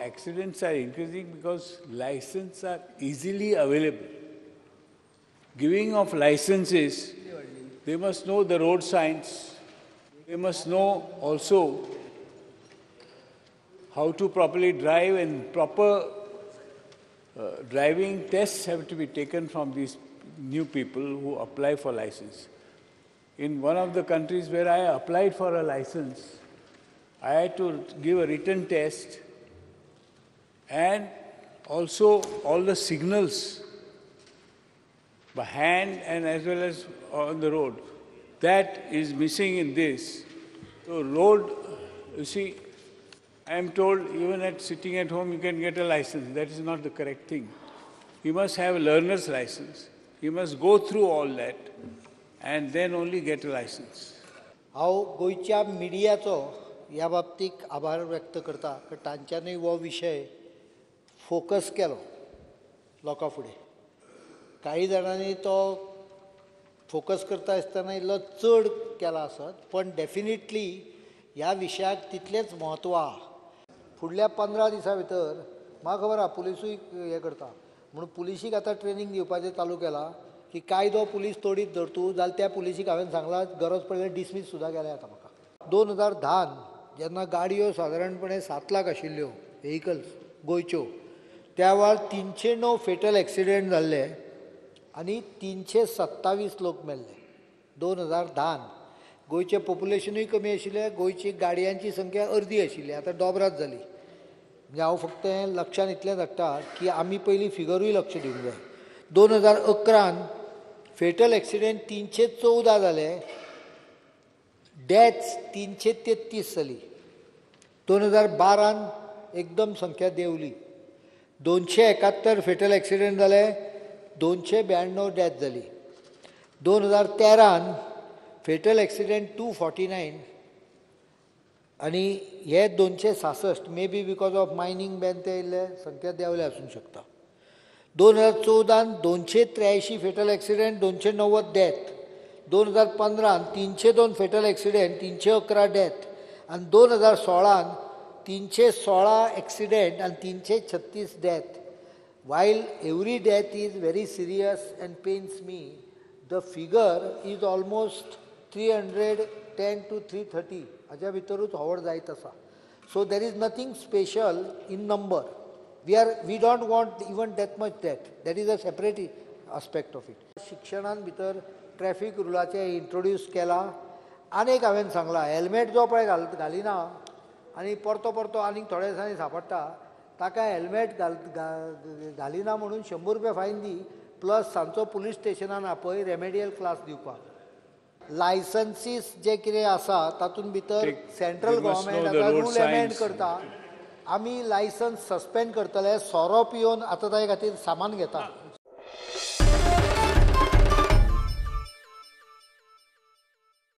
accidents are increasing because licenses are easily available. Giving of licenses, they must know the road signs, they must know also how to properly drive, and proper driving tests have to be taken from these new people who apply for license. In one of the countries where I applied for a license, I had to give a written test and also all the signals by hand and as well as on the road. That is missing in this. So road, you see, I am told even at sitting at home you can get a license. That is not the correct thing. You must have a learner's license. You must go through all that and then only get a license. हांव गोंयच्या मिडियाचो ह्या बाबतीक आभार व्यक्त करता, कारण तांच्यांनी हो विशय फोकस केलो लोकां फुडें. काही जाणांनी तो फोकस करता आसतना इल्लो चड केला आसत, पण डेफिनेटली ह्या विशयाक तितलेंच म्हत्व आहा. फुडल्या 15 दिसां भितर म्हाका खबर आहा पुलिसूय हें करता म्हणून पुलिशीक आतां ट्रेनींग दिवपाचें चालू केलां की कायदो पुलीस तोडीत धरतू जाल्यार त्या पुलिशीक हांवें सांगलां गरज पडल्यार डिसमीस सुद्दां केल्या जाता. म्हाका 2010 जेन्ना गाडयो सादारणपणे 7 लाख आशिल्ल्यो व्हेकल्स गोंयच्यो, त्या वेळार 309 फेटल एक्सिडेंट जाल्ले आनी 327 लोक मेल्ले. 2010 गोंयचें पॉप्युलेशनूय कमी आशिल्लें, गोंयची गाडयांची संख्या अर्दी आशिल्ली, आतां दोबरात जाली. म्हणजे हांव फक्त हें लक्षान इतलें धाडटा की आमी पयलीं फिगरूय लक्ष दिवंक जाय. 2011 फेटल एक्सिडेंट 314 जाले, डेथ्स 333 जाली. 2012 एकदम संख्या देंवली, 271 फेटल एक्सिडेंट जाले, 292 डेथ जाली. 2013 फेटल एक्सिडेंट 249 आनी हे 266 may be because of mining ban ते इल्ले संख्या देंवले आसूंक शकता. 2014 283 fatal accident, 290 death. 2015 302 fatal accident, 311 death. आनी 2016 316 एक्सिडेंट आनी 336 death. While every death is very serious and pains me, the figure is almost 310 to 330 हाज्या भितरूच होवर जायत आसा. So there is nothing special in number. We don't want even that much death. That is a separate aspect of it. शिक्षणान भितर traffic रुलाचें introduce केला. आनी एक हांवें सांगलां, हेल्मेट जो पळय घालिना आनी परतो परतो आनीक थोड्या दिसांनी सांपडटा ताका हेल्मेट घालिना म्हणून 100 रुपया फायन दी, प्लस सांजचो पुलीस स्टेशनान आपय रेमेडियल क्लास दिवपाक. लायसन्सीस जे कितें आसा तातूंत भितर सेंट्रल गव्हर्मेंट आतां रूल एमेंड करता, आमी लायसन्स सस्पेंड करतले. सोरो पिवन आतां ताजे खातीर सामान घेता.